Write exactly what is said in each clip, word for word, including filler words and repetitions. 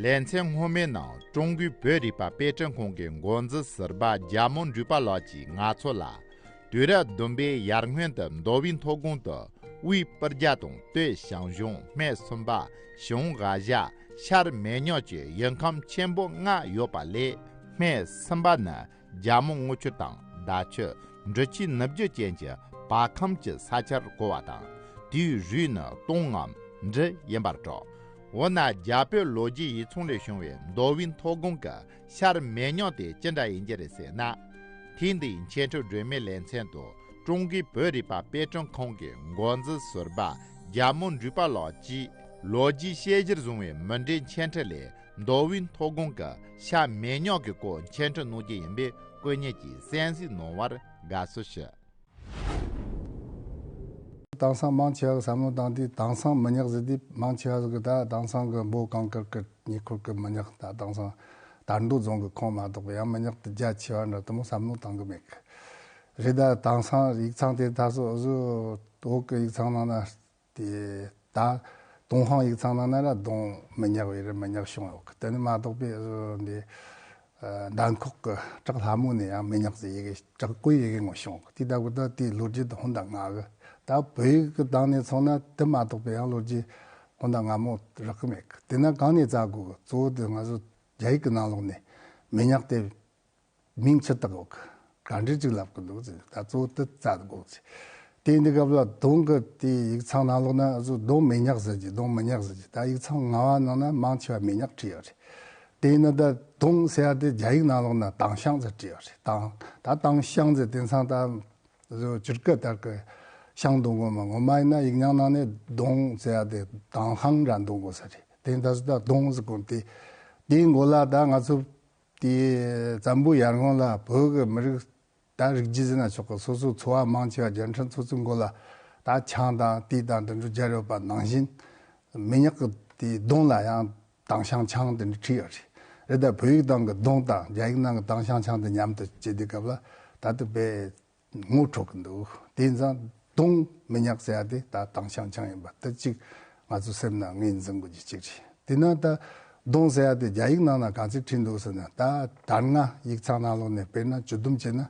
ལེ་ཚན་སྔོན་མའི་ནང་ཀྲུང་གོའི་བོད་རིག་པ་དཔེ་སྐྲུན་ཁང་གི་འགོ་འཛིན་ཟུར་པ་རྒྱལ་མོ་འབྲུག་པ་ལགས་ཀྱིས་ང་ཚོ་ལ། དུས་རབས་བདུན་པའི་ཡར་སྔོན་དུ་མདོ་དབུས་མཐོ་སྒང་དུ་དབུས་སྤུར་རྒྱལ་དང་སྟོད་ཞང་ཞུང་སྨད་སུམ་པ་ཞང་འགག་བཞག་ཤར་མེ་ཉག་བཅས་ཡུལ་ཁམས་ཆེན་པོ་ལྔ་ཡོད་པ་ལས། སྨད་སུམ་པ་ནི་རྒྱལ་མོ་རྔུལ་ཆུ་དང་ཟླ་ཆུ། འབྲི་ཆུའི་ནུབ་རྒྱུད་ཅན་གྱི་བར་ཁམས་ཀྱི་ས་ཆར་གོ་བ་དང་། དེའི་རུས་ནི་སྟོང་ངམ་འབྲི་ཡིན་པར་གྲགས། འོ་ན་རྒྱ་བོད་ལོ་རྒྱུས་ཡིག་ཚང་ལས་བྱུང་བའི་མདོ་དབུས་མཐོ་སྒང་གི་ཤར་མེ་ཉག་དེ་ཅི་འདྲ་ཡིན་གྱི་རེད་ཟེར་ན། ཐེངས་འདིའི་འཆད་ཁྲིད་སྒྲོན་མེའི་ལེ་ཚན་དུ་ཀྲུང་གོའི་བོད་རིག་པ་དཔེ་སྐྲུན་ཁང་གི་འགོ་འཛིན་ཟུར་པ་རྒྱལ་མོ་འབྲུག་པ་ལགས་ཀྱིས་ལོ་རྒྱུས་དཔྱད་གཞིར་བཟུང་བའི་མུ་འབྲེལ་འཆད་ཁྲིད་ལས། མདོ་དབུས་མཐོ་སྒང་གི་ཤར་མེ་ཉག་གི་སྐོར་འཆད་ཁྲིད་གནང་རྒྱུ་ཡིན་པས་སྐུ་ཉིད་ཀྱིས་གསན་གཟིགས་གནང་བར་དགའ་བསུ་ཞུ། དེང་སང་མང་ཆེ་བ་གི་བསམ་བློ་བཏང་དུས་དེང་སང་མི་ཉག་ཟེར་དུས་མང་ཆེ་བ་ཟིག་གི་ད་དེང་སང་གི་འབོ་གངས་དཀར་གི་ཉེ་འཁོར་གི་མི་ཉག་ད་དེང་སང་དར་མདོ་རྫོང་གི་ཁོངས་མ་གཏོགས་པ་ཡང་མི་ཉག་དེ་རྒྱ་ཆེ་བ་འདྲ་དེ་མོ་བསམ་བློ་བཏང་གི་མེད་གི། རེད། ད་དེང་སང་ཡིག་ཚང་དེ་ད་སོ་སོ་བོད་གི་ཡིག་ཚང་ནང་ན། དེ་ད་ཏུན་ཧོང་ཡིག་ཚང་ནང་ན་ར་ཏུན་མི་ཉག་བའི་རི་མི་ཉག་བྱུང་ཡོད་གི། དེ་ནི་མ་གཏོགས་པའི་འདི་ཨ་འདན་ཁོག་གི་བྲག་ལྷ་མོ་ནས་ཡང་མི་ཉག་ཟེར་ཡི་གེ་བྲག་བརྐོས་ཡི་གེ་ངོ་བྱུང་གི། དེ་ལྟ་བུ་ད་དེའི་ལོ་རྒྱུས་དེ་ཧོན་དང་ང་གི་ད་བོད་ཡིག་གི་སྟེང་ནས་མཚོན་ན་དེ་མ་གཏོགས་པའི་ཡང་ལོ་རྒྱུས་ཧོན་དང་ང་མོ་རག་གི་མེད་གི། དེ་ན་གང་ནས་བཙལ་དགོས་གི། གཙོ་བོ་དེ་ང་ཚོ་རྒྱ་ཡིག་གི་ནང་ལོགས་ནས་མི་ཉག་དེ། མིང་ཅི་བཏགས་ཡོད་གི། ག་འདྲ་ཅིག་ལབ་གི་འདུག་ཟེར། ད་གཙོ་བོ་དེ་བཙལ་དགོས་ཟེར། དེ་འདི་སྐབས་ལ་ཏུན་གི་དེ་ཡིག་ཚང་ནང་ལོགས་ན་གཟོད་ཏུན་མི་ཉག་ཟེར་གི། ཏུན་མི་ཉག་ཟེར་གི། ད་ཡིག་ཚང་ངག་དབང་ནང་ན་མང་ཆེ་བ་མི་ཉག་བྲིས་ཡོད་རེད། དེ་ཡིན་ན་ད་ཏུན་ཟེར་ཡ་དེ་རྒྱ་ཡིག་ནང་ལོགས་ན་ཏང་ཤང་ཟེར་བྲིས་ཡོད་རེད། ཏང་ད་ཏང་ཤང་ཟེར་དེང་སང་ད་གཟོད་སྤྱིར་ཀ་ལྟར་གི་ཤང་འདོན་གོ་མ། ངོ་མ་ཡིན་ན་ཡིག་རྙིང་ནང་ནས་ཏུན་ཟེར་ཡ་དེ་ཏང་ཧང་ར་འདོན་གོ་ས་རེད། དེ་ད་གཟོད་ད་ཏུན་ཟེར་གོ་དེ། དེའི་མགོ་ལ་ད་ང་ཚོ། དེའི་བཙན་པོའི་ཡར་སྔོན་ལ་བོད་ཀྱི་མི་རིགས་ད་རིགས་རྒྱུད་ཟེར་ན་ཆོག་གི། སོ་སོའི་ཚོ་བ་མང་ཆེ་བ་རྒྱལ་ཕྲན་སོ་སོའི་མགོ་ལ་ད་ཆང་དང་ཏི་དང་དེ་འདྲ་སྦྱར་ཡོད་པ་ནང་བཞིན། མི་ཉག་གི་དེའི་ཏུན་ལ་ཡང་ཏང་ཤང་ཆང་དེ་འདྲ་བྲིས་ཡོད་རེད། རེད། ད་བོད་ཡིག་ནང་གི་ཏུན་དང་རྒྱ་ཡིག་ནང་གི་ཏང་ཤང་ཆང་དེ་མཉམ་དུ་བྱེད་དུས་སྐབས་ལ་ད་དུ་བས། ངོ་འཕྲོད་ཀྱི་འདུག། དེ་ཙང་ཏུན་མི་ཉག་ཟེར་ཡ་དེ་ད་ཏང་ཤང་ཆང་ཡིན་པ་དེ་གཅིག་ང་ཚོ་སེམས་ནང་ངོས་འཛིན་དགོས་རྒྱུ་གཅིག་རེད། དེ་ན་ད་ཏུན་ཟེར་ཡ་དེ་རྒྱ་ཡིག་ནང་ན་ག་ཚོད་བྲིས་འདུག་ཟེར་ན། ད་ད་སྔ་ཡིག་ཚང་ནང་ལོགས་ནས་དཔེར་ན་བཅུད་སྡོམ་བྱས་ན་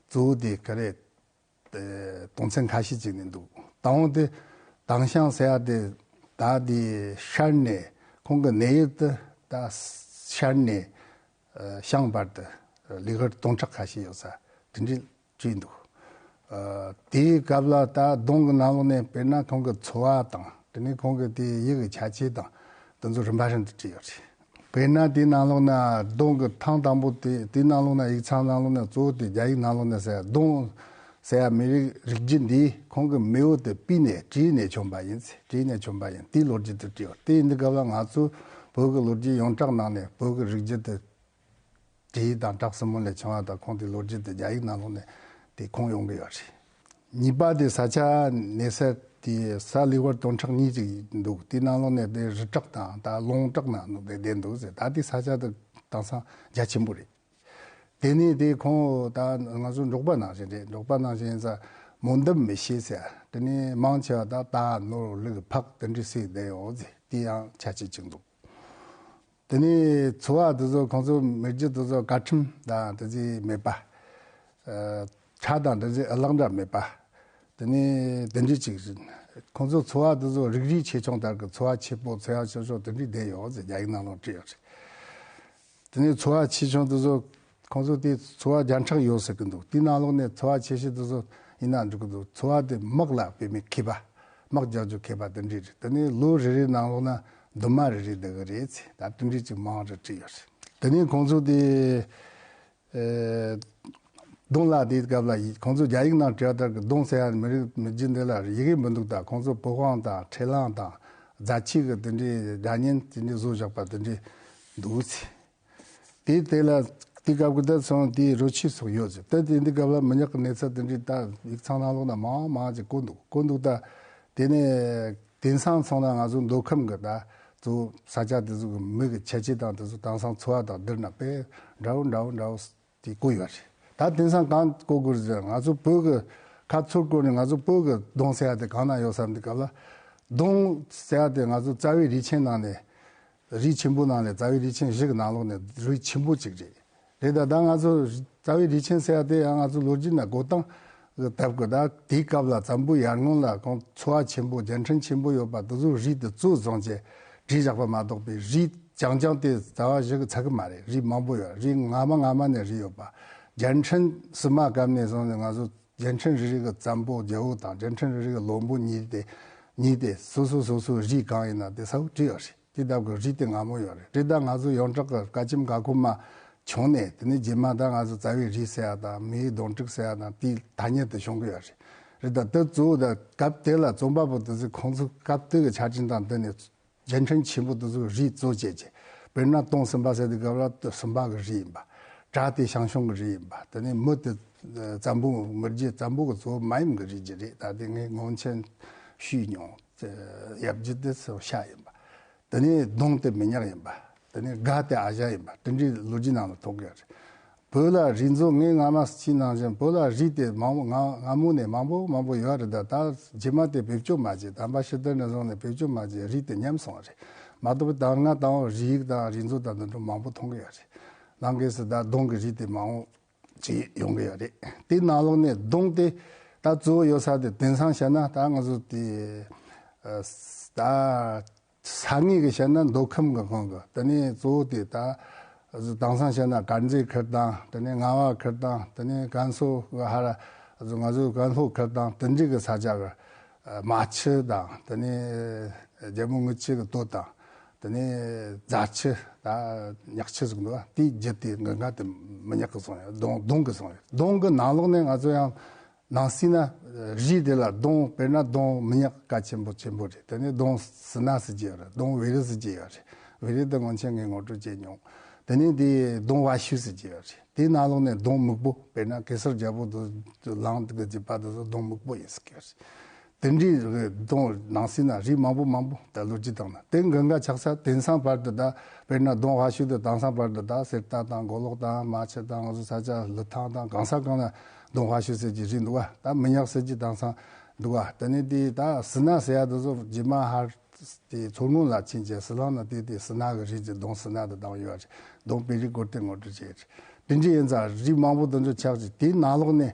གཙོ་བོ་དེ་ག་རེ། དོན་ཚན་ཁ་ཤས་ཅིག་ནས་འདུག། དང་པོ་དེ་ཏང་ཤང་ཟེར་ཡ་དེ་ད་དེ་ཤར་ནས་ཁོང་གི་གནས་ཡུལ་དེ་ད་ཤར་ནས་ཨ་བྱང་བར་དུ་ལེགས་དབར་སྟོང་ཕྲག་ཁ་ཤས་ཡོད་ས་དེ་འདྲའི་བྲིས་འདུག། ཨ་དེའི་སྐབས་ལ་ད་ཏུན་གི་ནང་ལོགས་ནས་དཔེར་ན་ཁོང་གི་འཚོ་བ་དང་དེ་ནས་ཁོང་གི་དེའི་ཡུལ་གི་ཁྱད་ཆོས་དང་དེ་ཚོ་རིམ་པ་བཞིན་དུ་བྲིས་ཡོད་རེད། དཔེར་ན་དེའི་ནང་ལོགས་ན་ཏུན་གི་ཐེངས་དང་པོ་དེ་དེའི་ནང་ལོགས་ན་ཡིག་ཚང་ནང་ལོགས་ན་གཙོ་བོ་དེ་རྒྱ་ཡིག་ནང་ལོགས་ན་ཟེར་ཏུན་ཟེར་ཡ་མི་རིགས་རིགས་རྒྱུད་འདིས་ཁོང་གི་མེས་པོ་དེ་པི་ནས་བྲིས་ནས་བྱོན་པ་ཡིན་ཟེར། བྲིས་ནས་བྱོན་པ་ཡིན། དེའི་ལོ་རྒྱུས་དེ་བྲིས་ཡོད། དེ་ཡིན་དུས་སྐབས་ལ་ང་ཚོ་བོད་ཀྱི་ལོ་རྒྱུས་ཡོངས་གྲགས་ནང་ནས་བོད་ཀྱི་རིགས་རྒྱུད་དེ། བྲིས་དང་གྲགས་སྲིན་མོ་ལས་བྱུང་བ་དང་ཁོང་དེའི་ལོ་རྒྱུས་དེ་རྒྱ་ཡིག་ནང་ལོགས་ནས་དེ་ཁུངས་ཡོང་གི་ཡོད་རེད། གཉིས་པ་དེ་ས་ཆ་གནས་ས་དེ་ས་ལེགས་པར་སྟོང་ཕྲག་གཉིས་ཅིག་འདུག། དེའི་ནང་ལོགས་ནས་དེ་རི་བྲག་དང་ད་ལུང་བྲག་ནང་ནུབ་དེ་བསྡད་འདུག་ཟེར། ད་དེ་ས་ཆ་དེ་དེང་སང་རྒྱ་ཆེན་པོ་རེད། དེ་ནས་དེ་ཁོང་ད་ང་ཚོ་འབྲོག་པ་ནང་བཞིན་རེད། འབྲོག་པ་ནང་བཞིན་ཡིན་ཙང་མོ་འདབ་མི་ཤེས་ཟེར། དེ་ནས་མང་ཆེ་བ་ད་རྟ་ནོར་ལུག་ཕག་དེ་འདྲ་ཟེར་བསྡད་ཡོད་ཟེར། དེ་ཡང་ཁྱད་ཆོས་ཅིག་འདུག། དེ་ནས་འཚོ་བ་དེ་ཚོ་ཁོང་ཚོ་མི་རྒྱུ་དེ་ཚོ་ཀ་ཁྲིམས་དང་དེ་ཚོ་མེད་པ། ཨ་ཁྲལ་དང་དེ་ཚོ་ཨ་ལག་འདྲ་མེད་པ། དེ་ནས་དེ་འདྲ་ཅིག་རེད། ཁོང་ཚོ་འཚོ་བ་དེ་ཚོ་རིགས་རུས་ཆེ་ཆུང་ལྟར་གྱི་འཚོ་བ་ཆེ་སྤོ་འཚོ་ཡག་ཆེ་ཆུང་དེ་འདྲ་བསྡད་ཡོད་ཟེར་རྒྱ་ཡིག་ནང་ལོགས་བྲིས་ཡོད་རེད། དེ་ནས་འཚོ་བ་ཆེ་ཆུང་དེ་ཚོ་ཁོང་ཚོ་དེ་འཚོ་བ་བརྒྱ་ཕྲག་ཡོད་ཟེར་གི་འདུག། དེའི་ནང་ལོགས་ནས་འཚོ་བ་ཆེ་ཤོས་དེ་ཚོ་ཡིན་ན་འགྲིག་གི་འདུག། འཚོ་བ་དེ་དམག་ལ་དཔེ་མི་མཁས་པ། དམག་རྒྱག་རྒྱུ་མཁས་པ་དེ་འདྲས་རེད། དེ་ནས་ལོ་རེ་རེའི་ནང་ལོགས་ན་འདུན་མ་རེ་རེ་བསྡད་གི་རེད་ཟེར། ད་དེ་འདྲས་ཅིག་མང་རུ་བྲིས་ཡོད་རེད། དེ་ནས་ཁོང་ཚོ་དེ་ཨེ་ཏུན་ལ་དེའི་སྐབས་ལ་ཡི་ཁོང་ཚོ་རྒྱ་ཡིག་ནང་བྲིས་པ་ལྟར་གྱི་ཏུན་ཟེར་ཡ་མི་རིགས་མི་རྒྱུད་འདི་ལ་ཡི་གེ་མི་འདུག། ད་ཁོང་ཚོ་པི་ཝང་དང་ཁྲེ་ལང་དང་རྫ་ཆུ་གི་དེ་འདྲས་སྒྲ་སྙན་དེ་འདྲས་བཟོ་བཞག་པ་དེ་འདྲས་འདུག་ཟེར། དེའི་དེ་ལ་དེའི་སྐབས་ཀྱི་ད་སོང་དེའི་རོ་ཆུ་སོགས་ཡོད་ཟེར། ད་དེ་འདི་སྐབས་ལ་མི་ཉག་གི་གནས་ཚུལ་དེ་འདྲའི་ད་ཡིག་ཚང་ནང་ལོགས་ན་མང་མང་ཅིག་བཀོད་འདུག། བཀོད་འདུག། ད་དེ་ནས་དེང་སང་སོང་ན་ང་ཚོ་མདོ་ཁམས་ཀྱི་ད་ཚོ་ས་ཆ་དེ་ཚོ་གི་མི་གི་ཁྱད་ཆོས་དང་དེ་ཚོ་དེང་སང་འཚོ་བ་དང་བསྡུར་ན་དཔེ་འདྲ་བོ་འདྲ་བོ་འདྲ་བོ་དེ་བཀོད་ཡོད་རེད། ད་དེང་སང་གང་བཀོད་དགོས་རེད་ཟེར་ན་ང་ཚོ་བོད་ཀྱི་ཁ་ཚུར་བཀོད་ནས་ང་ཚོ་བོད་ཀྱི་ཏུན་ཟེར་ཡ་དེ་གང་ན་ཡོད་བསམ་དུས་སྐབས་ལ། ཏུན་ཟེར་ཡ་དེ་ང་ཚོ་རྩ་བའི་རིགས་ཆེན་ནང་ནས། རུས་ཆེན་པོ་ནང་ལས་རྩ་བའི་རུས་ཆེན་བཞི་གི་ནང་ལོགས་ནས་རུས་ཆེན་པོ་གཅིག་རེད། རེད་ད། ད་ང་ཚོ་རྩ་བའི་རུས་ཆེན་ཟེར་ཡ་དེ་ཡང་ང་ཚོ་ལོ་རྒྱུས་ནས་འགོ་སྟངས་ཀྱི་སྟབས་ཀྱིས་ད་དེའི་སྐབས་ལ་བཙན་པོ་ཡར་སྔོན་ལ་ཁོང་ཚོ་བ་ཆེན་པོ་རྒྱལ་ཕྲན་ཆེན་པོ་ཡོད་པ་དེ་ཚོའི་རུས་དེ་གཙོ་བཟུང་བྱས་བྲིས་བཞག་པ་མ་གཏོགས་པའི་རུས་རྐྱང་རྐྱང་དེ་རྩ་བ་བཞི་གི་ཚད་གི་མ་རེད། རུས་མང་པོ་ཡོད། རུས་སྔ་མ་སྔ་མ་ནས་རུས་ཡོད་པ། རྒྱལ་ཕྲན་སུམ་པ་སྐབས་ནས་བཟུང་ནས་ང་ཚོ་རྒྱལ་ཕྲན་རེ་རེ་གི་བཙན་པོ་རྒྱལ་པོ་དང་རྒྱལ་ཕྲན་རེ་རེ་གི་བློན་པོ་གཉིས་ཏེ་གཉིས་ཏེ་སོ་སོ་སོ་སོའི་རུས་གང་ཡིན་ན་དེ་གསལ་པོ་བྲིས་ཡོད་རེད། དེ་དག་གི་རུས་དེ་སྔ་མོ་ཡོད་རེད། རེད་ད། ང་ཚོ་ཡོངས་གྲགས་ཀྱི་བཀའ་ཁྱིམ་ག་ཁོ་མ་བྱུང་ནས་དེ་ནས་རྗེས་མ་ད་ང་ཚོ་རྩ་བའི་རུས་ཟེར་ཡ་དང་མིའི་གདོང་དྲུག་ཟེར་ཡ་དང་དེའི་ཐ་སྙད་དེ་བྱུང་གི་ཡོད་རེད། རེད་ད། དེ་གཙོ་བོ་ད་སྐབས་དེ་ལ་རྩོམ་པ་པོ་དེ་ཚོས་ཁོང་ཚོའི་སྐབས་དེ་གི་ཆ་རྐྱེན་དང་བསྟུན་ནས་རྒྱལ་ཕྲན་ཆེན་པོ་དེ་ཚོའི་རུས་གཙོ་བྱས་བྱས། དཔེར་ན་དུང་སུམ་པ་ཟེར་དུས་སྐབས་ལ་དུང་སུམ་པ་གི་རུས་ཡིན་པ། གྲྭ་དེ་ཞང་ཞུང་གི་རུས་ཡིན་པ། དེ་ནས་མི་དེ་བཙན་པོ་མི་རྒྱུད་བཙན་པོ་གི་གཙོ་བོ་མ་ཡུམ་གི་རུས་རྒྱུད་རེད། ད་དེ་ངས་སྔོན་ཆད་ཞུས་མྱོང་། ཡབ་རྒྱུད་དེ་ཚོ་ཤ་ཡིན་པ། དེ་ནས་གདོང་དེ་མི་ཉག་ཡིན་པ། དེ་ནས་དགའ་དེ་ཨ་ཞ་ཡིན་པ། དེ་འདྲའི་ལོ་རྒྱུས་ནང་ལ་ཐོན་གི་ཡོད་རེད། བོད་ལ་རུས་མཛོད་ངས་སྔ་མ་ཅིག་ནང་བཞིན་བོད་ལ་རུས་དེ་མང་པོ་སྔ་སྔ་མོ་ནས་མང་པོ་མང་པོ་ཡོད་རེད། ད་ད་རྗེས་མ་དེ་བེད་སྤྱོད་མ་བྱས། དམ་པ་ཕྱི་དར་ནས་བཟུང་ནས་བེད་སྤྱོད་མ་བྱས། རུས་དེ་ཉམས་སོང་བ་རེད། མ་གཏོགས་ད་སྔ་དང་པོ་རུས་ཡིག་དང་རུས་མཛོད་དང་འདི་འདྲ་མང་པོ་མཐོང་གི་ཡོད་རེད། ནང་གི་སི་ད་གདོང་གི་རུས་དེ་མང་པོ་ཅིག་ཡོང་གི་ཡོད་རེད། དེའི་ནང་ལོགས་ནས་གདོང་དེ་ད་གཙོ་བོ་ཡོད་ས་དེ་དེང་སང་བཤད་ན་ད་ང་ཚོ་དེ་ཨ་ད། ས་ངོས་ཀྱི་བཤད་ན་མདོ་ཁམས་ཀྱི་ཁོངས་ཀྱི། དེ་ནས་གཙོ་བོ་དེ་ད་དེང་སང་བཤད་ན་དཀར་མཛེས་ཁུལ་དང་། དེ་ནས་རྔ་བ་ཁུལ་དང་། དེ་ནས་ཀན་སུའུ་གི་ཧ་ར་ང་ཚོའི་ཀན་ལྷོ་ཁུལ་དང་། དེ་འདྲའི་གི་ས་ཆ་གི་རྨ་ཆུ་དང་། དེ་ནས་རྒྱལ་མོ་རྔུལ་ཆུ་གི་སྟོད་དང་། དེ་ནས་རྫ་ཆུ་ད་ཉག་ཆུ་ཟེར་གི་འདུག་པ། དེའི་རྒྱུད་དེ་གི་ང་དེ་མི་ཉག་གི་སོང་ཡོད། གདོང་གདོང་གི་སོང་ཡོད། གདོང་གི་ནང་ལོགས་ནས་ང་ཚོ་ཡང་ནང་གསེས་ན་རུས་དེ་ལ་གདོང་། དཔེར་ན་གདོང་མི་ཉག་གལ་ཆེན་པོ་ཆེན་པོ་རེད། དེ་ནས་གདོང་སི་ན་ཟེར་གྱི་ཡོད་རེད། གདོང་བེ་རི་ཟེར་གྱི་ཡོད་རེད། བེ་རི་དེ་སྔོན་ཆད་ངས་ངོ་སྤྲོད་བྱས་མྱོང་། དེ་ནས་དེ་གདོང་བ་ཤུ་ཟེར་གྱི་ཡོད་རེད། དེའི་ནང་ལོགས་ནས་གདོང་སྨུག་པོ། དཔེར་ན་གེ་སར་རྒྱལ་པོ་དེ་ལངས་དུས་ཀྱི་རྒྱུད་པ་དེ་ཚོ་གདོང་སྨུག་པོ་ཡིན་ཟེར་གྱི་ཡོད་རེད། དེ་འདྲའི་གདོང་ནང་གསེས་ན་རུས་མང་པོ་མང་པོ་ད་ལོ་རྒྱུས་སྟེང་ན། དེ་གི་ང་ཆགས་ས་དེང་སང་བར་དུ་ད། དཔེར་ན་གདོང་བ་ཤུ་དེ་དེང་སང་བར་དུ་ད་གསེར་རྟ་དང་མགོ་ལོག་དང་རྨ་ཆུ་དང་ང་ཚོ་ས་ཆ་ལི་ཐང་དང་གང་ས་གང་ན་གདོང་བ་ཤུ་ཟེར་གྱི་རུས་འདུག་པ། ད་མི་ཉག་ཟེར་གྱི་དེང་སང་འདུག་པ། དེ་ནས་དེ་ད་སི་ན་ཟེར་ཡ་དེ་ཚོ་རྗེས་མ་ཧར་དེ་མཚོ་སྔོན་ལ་ཕྱིན་བྱས་སི་ལང་ན་དེ་དེ་སི་ན་གི་རུས་ཀྱི་གདོང་སི་ན་དེ་བཏང་ཡོད་རེད། གདོང་བེ་རི་སྐོར་དེ་ངོ་སྤྲོད་བྱས་རེད། དེ་འདྲ་ཡིན་ཙང་རུས་མང་པོ་དེ་ཚོ་ཆགས་ཀྱི། དེའི་ནང་ལོགས་ནས་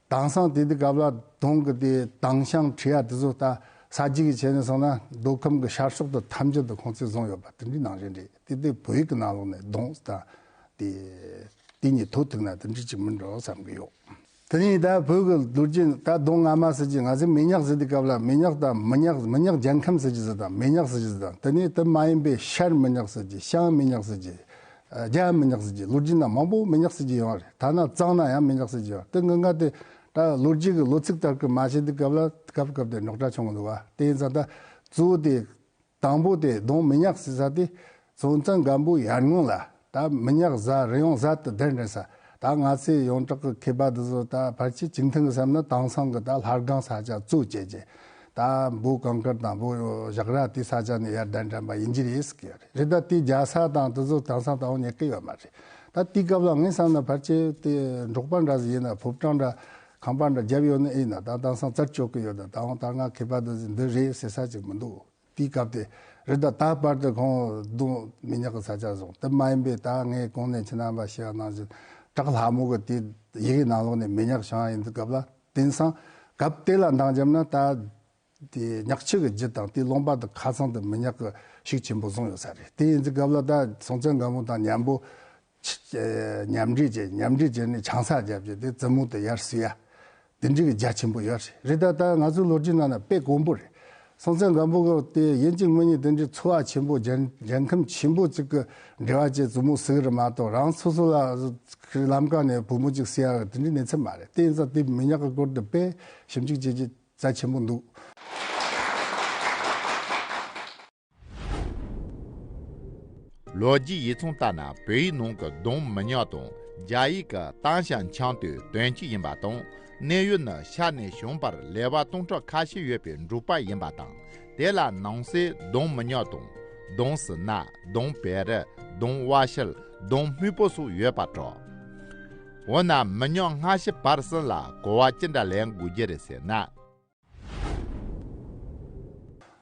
དེང་སང་དེ་དུས་སྐབས་ལ་གདོང་གི་དེ་དྭངས་ཤིང་བྲི་ཡ་དེ་ཚོ་ད་ས་རྒྱུས་ཀྱི་ཆ་ནས་སོང་ན་མདོ་ཁམས་ཀྱི་ཤར་ཕྱོགས་དེ་ཐམས་ཅད་དུ་ཁོང་ཚོས་བཟུང་ཡོད་པ་དེ་འདྲའི་ནང་བཞིན་རེད། དེ་དེ་བོད་ཡིག་གི་ནང་ལོགས་ནས་གདོང་ད་དེ་དེ་གཉིས་ཐོ་ཐུག་ན་དེ་འདྲ་ཅིག་མིན་འགྲོ་བསམ་གྱི་ཡོད། དེ་ནས་ད་བོད་ཀྱི་ལོ་རྒྱུས་ད་གདོང་སྔ་མ་ཟེར་གྱི། ང་ཚོས་མི་ཉག་ཟེར་དུས་སྐབས་ལ་མི་ཉག་དང་མི་ཉག་མི་ཉག་རྒྱལ་ཁམས་ཟེར་གྱི་ཟེར་དང་མི་ཉག་ཟེར་གྱི་ཟེར་དང་། དེ་ནས་དེ་མ་ཡིན་པའི་ཤར་མི་ཉག་ཟེར་གྱི། བྱང་མི་ཉག་ཟེར་གྱི། རྒྱ་མི་ཉག་ཟེར་གྱི། ལོ་རྒྱུས་ནང་མང་པོ་མི་ཉག་ཟེར་གྱི་ཡོད་རེད། ཐ་ན་གཙང་ན་ཡང་མི་ཉག་ཟེར་གྱི་ཡོད་རེད། དེ་ངི་ང་དེ་ད་ལོ་རྒྱུས་ཀྱི་ལོ་ཚིགས་ལྟར་གྱི་མ་བྱེད་དུས་སྐབས་ལ་སྐབས་སྐབས་དེ་རྙོག་དྲ་བྱུང་གི་འདུག་པ། དེ་ཡིན་ཙང་ད་གཙོ་བོ་དེ་དང་པོ་དེ་གདོང་མི་ཉག་ཟེར་ས་དེ་སྲོང་བཙན་སྒམ་པོ་ཡར་སྔོན་ལ་ད་མི་ཉག་བཟའ་རི་ཡོང་བཟའ་དེ་གདན་འདྲེན་ས། ད་ང་ཚོས་ཡོངས་གྲགས་ཀྱི་མཁས་པ་དེ་ཚོ་ད་ཕལ་ཆེར་གཅིག་མཐུན་གྱི་བསམ་ན་དེང་སང་གི་ད་ལྷ་སྒང་ས་ཆ་གཙོ་བྱས་རྗེས་ད་འབོ་གངས་དཀར་དང་འབོ་བྱ་ར་དེ་ས་ཆ་ནས་ཡར་གདན་འདྲེན་པ་ཡིན་གྱི་རེད་ཟེར་གྱི་ཡོད་རེད། རེད་ད། དེ་རྒྱལ་ས་དང་དེ་ཚོ་དེང་སང་ད་འོང་ཉན་གི་ཡོད་མ་རེད། ད་དེའི་སྐབས་ལ་ངས་བསམ་ན་ཕལ་ཆེར་དེ་འབྲོག་པ་འདྲ་ཟིག་ཡིན་ན་ཕོ་བྲང་འདྲ་ཁང་པ་འདྲ་བརྒྱབ་ཡོད་ན་ཨེ་ཡིན་ན། ད་དེང་སང་རྩད་གཅོད་གི་ཡོད། ད་ད་འོང་ད་སྔ་མཁས་པ་དེ་ཚོས་འདི་རེད་ཟེར་ས་ཅིག་མི་འདུག། དེའི་སྐབས་དེ་རེད་ད། ད་བར་དུ་ཁོང་གདོང་མི་ཉག་གི་ས་ཆ་བཟུང་། དེ་མ་ཡིན་པའི་ད་ངས་གོང་ནས་ཁྱེད་རྣམ་པ་ཞུ་བ་ནང་བཞིན་བྲག་ལྷ་མོ་གི་དེ་ཡི་གེ་ནང་ལོགས་ནས་མི་ཉག་བྱུང་ཡ་ཡིན་དུས་སྐབས་ལ། དེང་སང་སྐབས་དེ་ལ་འདང་བརྒྱབ་ན་ད་དེ་ཉག་ཆུ་གི་རྒྱུད་དང་དེའི་ལུང་པ་དེ་ཁ་ཚང་དུ་མི་ཉག་གི་ཤུགས་ཆེན་པོ་བཟུང་ཡོད་ས་རེད། དེ་ཡིན་དུས་སྐབས་ལ་ད་སྲོང་བཙན་སྒམ་པོ་དང་མཉམ་པོ་མཉམ་འབྲེལ་བྱས། མཉམ་འབྲེལ་བྱས་ནས་ཆང་ས་བརྒྱབ་བྱས་དེ་བཙུན་མོ་དེ་ཡར་བསུ་ཡ། དེ་འདྲའི་གི་རྒྱ་ཆེན་པོ་ཡོད་རེད། རེད་ད། ད་ང་ཚོའི་ལོ་རྒྱུས་ནང་ན་དཔེ་དཀོན་པོ་རེད། སྲོང་བཙན་སྒམ་པོ་གི་དེ་ཡིན་གཅིག་མིན་གཉིས་དེ་འདྲའི་ཚོ་བ་ཆེན་པོ་རྒྱལ་རྒྱལ་ཁམས་ཆེན་པོ་གཅིག་གི་འབྲེལ་བ་བྱས་བཙུན་མོ་བསུ་གི་རེད་མ་གཏོགས། རང་སོ་སོ་ལ་ལམ་ཀ་ནས་བུ་མོ་གཅིག་བསུ་ཡ་གི་དེ་འདྲའི་གནས་ཚུལ་མ་རེད། དེ་ཡིན་ཙང་དེ་མི་ཉག་གི་སྐོར་དུ་དཔེ་ཞིབ་འཇུག་བྱེད་ཀྱི་རྩ་ཆེན་པོ་འདུག། ལོ་རྒྱུས་ཡིག་ཚང་ལྟར་ན་བོད་ཡིག་ནང་གི་གདོང་མི་ཉག་དང་རྒྱ་ཡིག་གི་ཏང་ཞན་ཆང་དེ་དོན་གཅིག་ཡིན་པ་དང་། གནས་ཡུལ་ནི་ཤར་ནས་བྱང་བར་ལེ་བ་སྟོང་ཕྲག་ཁ་ཤས་ཡོད་པའི་འབྲོག་པ་ཡིན་པ་དང་། དེ་ལ་ནང་གསེས་གདོང་མི་ཉག་དང་། གདོང་སི་ན། གདོང་བེ་རི། གདོང་བ་ཤིལ། གདོང་སྨུག་པོ་སོགས་ཡོད་པར་གྲགས། འོ་ན་མི་ཉག་སྔ་ཕྱི་བར་གསུམ་ལ་གོ་བ་ཅི་འདྲ་ལེན་དགོས་རྒྱུ་རེད་ཟེར་ན།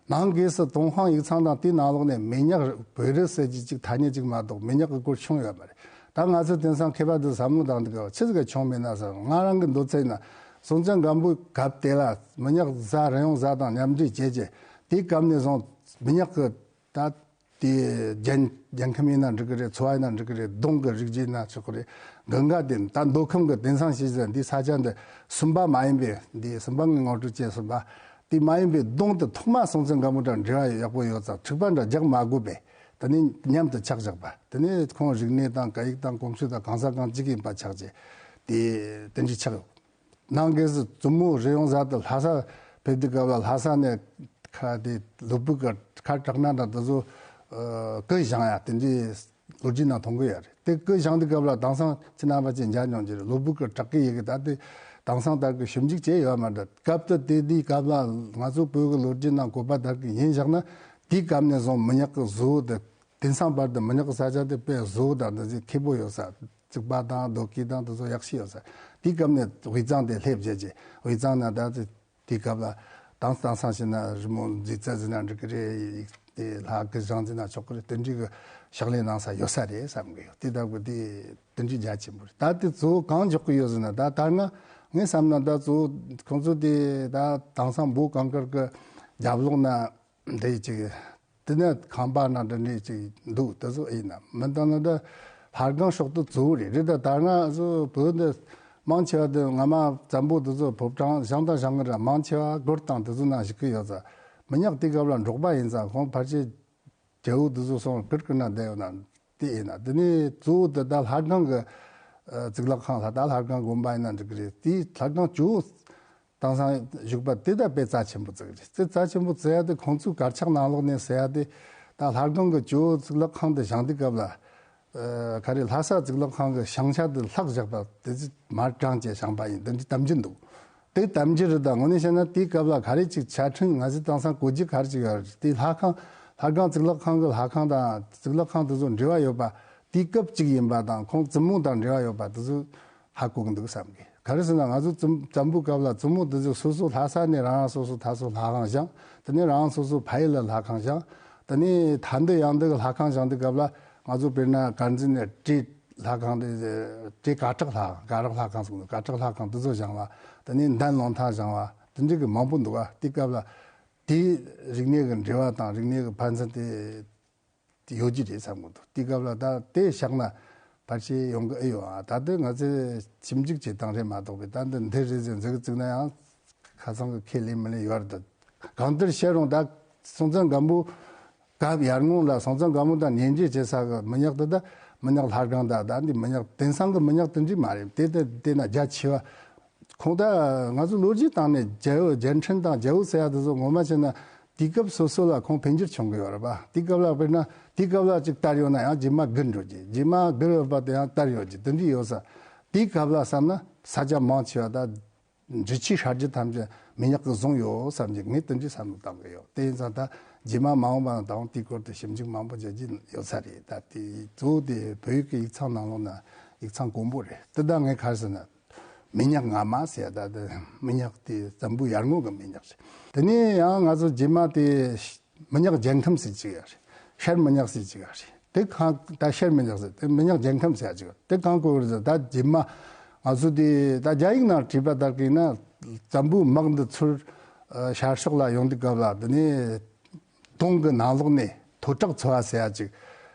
ནང་སྒོས་སུ་ཏུན་ཧོང་ཡིག་ཚང་དང་དེའི་ནང་ལོགས་ནས་མི་ཉག་བོད་རིགས་ཟེར་གྱི་གཅིག་ཐ་སྙད་གཅིག་མ་གཏོགས་མི་ཉག་གི་སྐོར་བྱུང་ཡོད་མ་རེད། ད་ང་ཚོ་དེང་སང་མཁས་པ་དེ་བསམ་བློ་བཏང་དུས་སྐབས་ཆི་ཟིག་ག་བྱུང་མེད་ན་ཟེར། ང་རང་གི་འདོད་ཚུལ་ཡིན་ན་སྲོང་བཙན་སྒམ་པོའི་སྐབས་དེ་ལ་མི་ཉག་བཟའ་རི་ཡོང་བཟའ་དང་མཉམ་འབྲེལ་བྱས་རྗེས་དེའི་སྐབས་ནས་བཟུང་མི་ཉག་གི་ད་དེ་རྒྱལ་རྒྱལ་ཁམས་ཡིན་ན་འགྲིག་གི་རེད། ཚོ་བ་ཡིན་ན་འགྲིག་གི་རེད། གདོང་གི་རིགས་རྒྱུད་ཡིན་ན་ཆོག་གི་རེད། གང་ག་དེ་ད་མདོ་ཁམས་གི་དེང་སང་ཤེས་ཟིན་འདི་ས་ཆ་འདི་སུམ་པ་མ་ཡིན་པའི་འདི་སུམ་པ་ངས་ངོ་སྤྲོད་བྱས་སུམ་པ་དེ་མ་ཡིན་པའི་གདོང་དུ་ཐོག་མ་སྲོང་བཙན་སྒམ་པོ་དང་འབྲེལ་བ་ཡག་པོ་ཡོད་ཙང་འཁྲུག་པ་འདྲ་རྒྱག་མ་དགོས་པས། དེ་ནས་མཉམ་དུ་ཆགས་བཞག་པ། དེ་ནས་ཁོང་རིག་གནས་དང་སྐད་ཡིག་དང་གོམས་སྲོལ་དང་གང་ཟག་གང་གཅིག་ཡིན་པ་ཆགས་རྗེས་དེ་དེ་འདྲ་ཆགས་ཡོད། ནང་སྒོས་སུ་བཙུན་མོ་རི་ཡོང་བཟའ་དེ་ལྷ་ས་ཕེབས་དུས་སྐབས་ལ་ལྷ་ས་ནས་ཁ་དེ་ལུས་པོ་གི་ཁ་དྲག་ན་འདྲ་དེ་ཚོ་ཨ་སྐུ་བཞེངས་ཡ་དེ་འདྲའི་ལོ་རྒྱུས་ནང་མཐོང་གི་ཡོད་རེད། དེ་སྐུ་བཞེངས་དུས་སྐབས་ལ་དེང་སང་ཁྱེད་རྣམ་པ་ཅིག་མཇལ་མྱོང་གི་རེད། ལུས་པོ་གི་དྲག་གི་ཡི་གེ་ད་དེ་དེང་སང་ལྟར་གི་ཞིབ་འཇུག་བྱས་ཡོད་མ་རེད། སྐབས་དེ་དེ་དེའི་སྐབས་ལ་ང་ཚོ་བོད་ཀྱི་ལོ་རྒྱུས་ནང་བཀོད་པ་ལྟར་གི་ཡིན་བཞག་ན་དེའི་སྐབས་ནས་བཟུང་མི་ཉག་གི་བཟོ་བོ་དེ་དེང་སང་བར་དུ་མི་ཉག་གི་ས་ཆ་དེ་དཔེ་བཟོ་བོ་དང་འདི་ཚོ་མཁས་པོ་ཡོད་ས། རྩིག་པ་དང་རྡོ་སྐས་དང་དེ་ཚོ་ཡག་ཤོས་ཡོད་ས། དེའི་སྐབས་ནས་དབུས་གཙང་དེ་སླེབས་བྱས་རྗེས་དབུས་གཙང་ན་ད་དེ་དེའི་སྐབས་ལ་དེང་དེང་སང་བྱས་ན་རི་མོ་མཛེས་རྩལ་ཟེར་ན་འགྲིག་གི་རེད། ཡིག་དེ་ལྷ་སྐུ་བཞེངས་ཟེར་ན་ཆོག་གི་རེད། དེ་འདྲའི་གི་ཕྱག་ལས་གནང་ས་ཡོད་ས་རེད་བསམ་གི་ཡོད། དེ་ལྟ་བུ་དེ་དེ་འདྲའི་རྒྱ་ཆེན་པོ་རེད། ད་དེ་གཙོ་བོ་གང་འཇོག་གི་ཡོད་ཟེར་ན་ད་ད་སྔ་ངས་བསམ་ན་ད་གཙོ་བོ་ཁོང་ཚོ་དེ་ད་དེང་སང་འབོ་གངས་དཀར་གི་རྒྱབ་ལོགས་ན། འདི་ཅིག་དེ་ནས་ཁང་པ་ན་འདི་འདྲ་ཅིག་འདུག་དེ་ཚོ་ཡིན་ན་མི་འདང་ན་ད་ལྷ་ཁང་ཕྱོགས་དུ་གཙོ་བོ་རེད། རེད་ད་ད་ང་ཚོ་བོད་འདི་མང་ཆེ་བ་དེ་ང་མ་བཙན་པོ་དེ་ཚོ་ཕོ་བྲང་བཞེངས་དང་བཞེངས་གི་ར་མང་ཆེ་བ་སྒོར་དང་དེ་ཚོ་ནང་བཞུགས་གི་ཡོད་ཙང་མི་ཉག་དེ་སྐབས་ལ་འབྲོག་པ་ཡིན་ཙང་ཁོང་ཕལ་ཆེར་རྒྱལ་པོ་དེ་ཚོ་སོང་བིར་ཀི་ན་བསྡད་ཡོད་ན་དེ་ཡིན་ན་དེ་ནས་གཙོ་བོ་དེ་ད་ལྷ་ཁང་གི་གཙུག་ལག་ཁང་ལ་ད་ལྷ་ཁང་དགོན་པ་ཡིན་ན་འགྲིག་གི་རེད། དེའི་ལྷ་ཁང་གཙོ་བོ་དེང་སང་བཞུགས་པ་དེ་ད་དཔེ་རྩ་ཆེན་པོ་བརྩི་གི་རེད། དེ་རྩ་ཆེན་པོ་བརྩི་ཡ་དེ་ཁོང་ཚོའི་དཀར་ཆག་ནང་ལོགས་ནས་ཟེར་ཡ་དེ་ད་ལྷ་ཁང་གི་ཇོ་བོ་གཙུག་ལག་ཁང་དུ་བཞེངས་དུས་སྐབས་ལ་ཨ་ག་རེ་ལྷ་ས་གཙུག་ལག་ཁང་གི་བཞེངས་ཆ་དེ་ལྷག་བཞག་པ་དེ་ཚོ་མར་དྲངས་བྱས་བཞེངས་པ་ཡིན། དེ་འདྲའི་གཏམ་རྒྱུད་འདུག་དེ་གཏམ་རྒྱུད་རེད། ད་དངོས་གནས་བཤད་ན་དེའི་སྐབས་ལ་ག་རེ་ཅིག་ཆ་འཕྲིན་ང་ཚོས་དེང་སང་གོ་རྒྱུ་ག་རེ་ཅིག་ཡོད་རེད། དེ་ལྷ་ཁང་ལྷ་ཁང་གཙུག་ལག་ཁང་གི་ལྷ་ཁང་དང་གཙུག་ལག་ཁང་དེ་ཚོ་འབྲེལ་བ་ཡོད་པ་དེའི་སྐབས་ཅིག་ཡིན་པ་དང་ཁོང་བཙུན་མོ་དང་འབྲེལ་བ་ཡོད་པ་དེ་ཚོ། ཧ་གོ་གི་འདུག་བསམ་གི། ག་རེ་ཟེར་ན་ང་ཚོ་བཙུན་བཙན་པོའི་སྐབས་ལ་བཙུན་མོ་འདི་ཚོ་སོ་སོ་ལྷ་ས་ནས་རང་རང་སོ་སོ་ད་སོ་ལྷ་ཁང་བཞེངས། དེ་ནས་རང་རང་སོ་སོ་ཕ་ཡུལ་ལ་ལྷ་ཁང་བཞེངས། དེ་ནས་ཐ་འདི་ཡང་འདི་གི་ལྷ་ཁང་བཞེངས་དུས་སྐབས་ལ་ང་ཚོ་དཔེར་ན་དཀར་མཛེས་ནས་བཀྲས་ལྷ་ཁང་དེ་བཀྲས་གར་ཕྲག་ལྷ་ཁང་གར་ཕྲག་ལྷ་ཁང་ཟེར་གི་འདུག་གར་ཕྲག་ལྷ་ཁང་འདི་ཚོ་བཞེངས་པ། དེ་ནས་འདན་ལོང་ཐང་བཞེངས་པ་དེ་འདྲ་གི་མང་པོ་འདུག་ག་དེའི་སྐབས་ལ་དེའི་རིག་གནས་ཀྱི་འབྲེལ་བ་དང་རིག་གནས་ཀྱི་ཕན་ཚུན་དེ། ཡོད་ཀྱི་རེད་བསམ་གི་འདུག་དེའི་སྐབས་ལ་ད་དེ་བཞག་ན་ཕལ་ཆེར་ཡོང་གི་ཨེ་ཡོད་ཨ། ད་དེ་ང་ཚོས་ཞིབ་འཇུག་བྱེད་སྟངས་རེད་མ་གཏོགས་པའི་ད་འདི་འདི་རེད་ཟེར་འཛིག་བཙུགས་ན་ཡང་ཁ་སང་གི་ཁས་ལེན་མི་ལེན་ཡོད་རེད། ད་གང་ལྟར་བཤད་རུང་ད་སྲོང་བཙན་སྒམ་པོ་སྐབས་ཡར་སྔོན་ལ་སྲོང་བཙན་སྒམ་པོ་དང་ཉེ་འབྲེལ་བྱེད་ས་གི་མི་ཉག་དེ་ད་མི་ཉག་ལྷ་སྒང་ད་ད་འདི་མི་ཉག་དེང་སང་གི་མི་ཉག་དེ་འདྲ་མ་རེད། དེ་དེ་དེ་ན་རྒྱ་ཆེ་བ། ཁོང་ད་ང་ཚོ་ལོ་རྒྱུས་སྟེང་ནས་རྒྱལ་པོ་རྒྱལ་ཕྲན་དང་རྒྱལ་པོ་ཟེར་ཡ་དེ་ཚོ་ངོ་མ་བྱས་ན་དུས་སྐབས་སོ་སོ་ལ་ཁོང་འཕེལ་འགྱུར་བྱུང་གི་ཡོད་རེད་པ། དུས་སྐབས་ལ་དཔེར་ན་དུས་སྐབས་ལ་ཅིག་དར་ཡོད་ན་ཡང་རྗེས་མ་རྒུད་འགྲོ་རྒྱུ། རྗེས་མ་རྒུད་ཡོད་པ་དེ་ཡང་དར་ཡོད་རྒྱུ་དེ་འདྲ་ཡོད་ས། དུས་སྐབས་ལ་བསམ་ན་ས་ཆ་མང་ཆེ་བ་ད་འབྲི་ཆུའི་ཤར་རྒྱུད་ཐམས་ཅད་མི་ཉག་གིས་བཟུང་ཡོད་བསམ་གྱི་ངས་དེ་འདྲའི་བསམ་བློ་བཏང་གི་ཡོད། དེ་ཡིན་ཙང་ད་རྗེས་མ་མ་འོངས་པ་ན་ད་དུང་དེའི་སྐོར་དུ་ཞིབ་འཇུག་མང་པོ་བྱེད་རྒྱུ་ཡོད་ས་རེད། ད་དེ་གཙོ་བོ་དེ་བོད་ཡིག་གི་ཡིག་ཚང་ནང་ལོགས་ན་ཡིག་ཚང་དཀོན་པོ་རེད། དེ་ད་ངས་ག་རེ་ཟེར་ན། མི་ཉག་ང་མ་ཟེར་ཡ་ད་དེ་མི་ཉག་དེ་བཙན་པོའི་ཡར་སྔོན་གྱི་མི་ཉག་རེད། དེ་ནས་ཡང་ང་ཚོ་རྗེས་མ་དེ་མི་ཉག་རྒྱལ་ཁམས་ཟེར་གཅིག་ཡོད་རེད། ཤར་མི་ཉག་ཟེར་གཅིག་ཡོད་རེད། དེ་གང་ད་ཤར་མི་ཉག་ཟེར་དེ་མི་ཉག་རྒྱལ་ཁམས་ཟེར་གཅིག་ཡོད་རེད། དེ་གང་གོ་གི་རེད་ཟེར་ད་རྗེས་མ་ང་ཚོ་དེ་ད་རྒྱ་ཡིག་ནང་བྲིས་པ་ལྟར་གྱི་ན་བཙན་པོའི་དམག་འདི་ཚུར་ཤར་ཕྱོགས་ལ་ཡོང་དུས་སྐབས་ལ་དེ་ནས་གདོང་གི་ནང་ལོགས་ནས་ཐོ་བྲག་ཚོ་བ་ཟེར་ཡ་གཅིག་